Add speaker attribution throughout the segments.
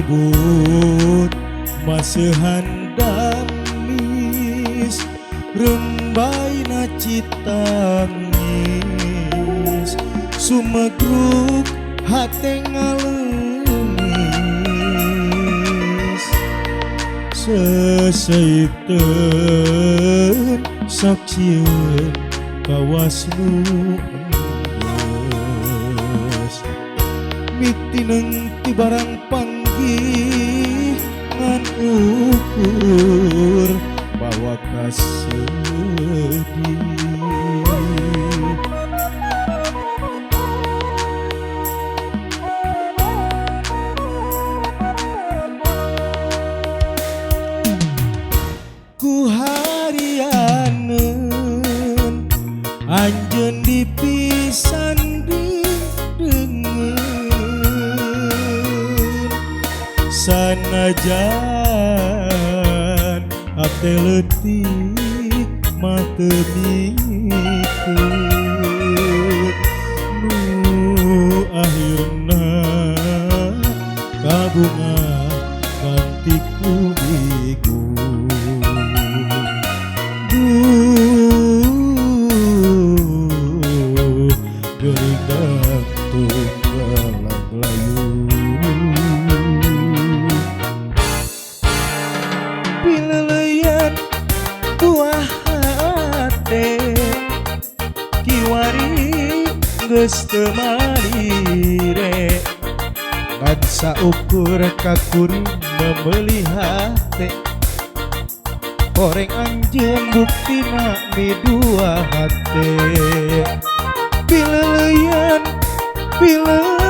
Speaker 1: Lubut maseuhan damis rembayna Citangis sumegruk hate ngaleumis seseiteun sok sieun kawas nu enggeus mitineng ti barang panggih ngan ukur bawa kasedih. Ku harianeun anjeun dipisanding deungeun sanajan hate leutik mah teu mikeun nu akhirna kabunga ganti ku bingung. Duh geuring gantung galang layu pileleyan buah hate kiwari geus teu malire ngan saukur kakuring memeuli hate koreng anjeun buktina midua hate pileleyan pileleyan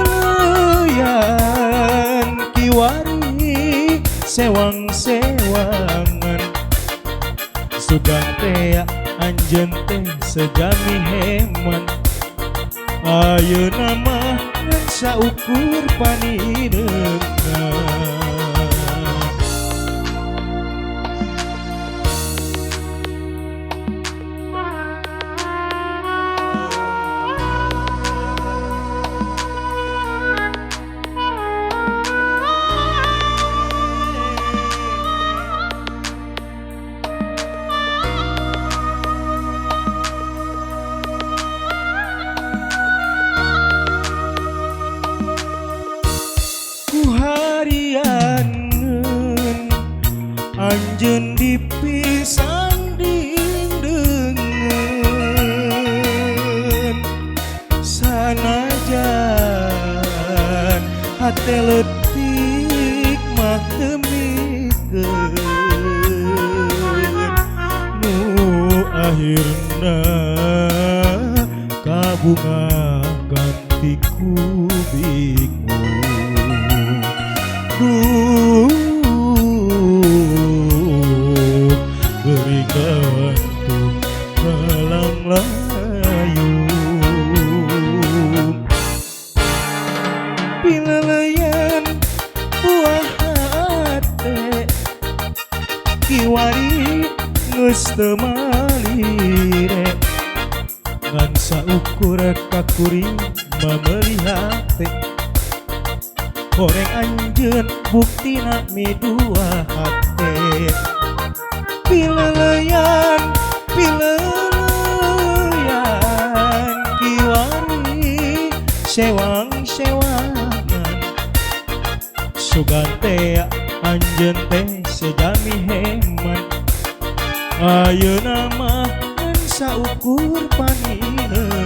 Speaker 1: kiwari sewang-sewangan sugan teh anjeun teh sejami heman ayeuna mah ngan saukur panineungan. Harianeun anjeun dipisanding deungeun sanajan hate leutik mah teu mikeun nu akhirna kabunga ganti ku bingung. Duh beri gantung galang layu pileleyan buah hate kiwari geus teu malire ngan saukur kakuring memeuli hate koreng anjeun buktina midua hate pileleyan pileleyan kiwari sewang-sewangan sugan teh anjeun teh sejami heman ayeuna mah ngan saukur panineungan.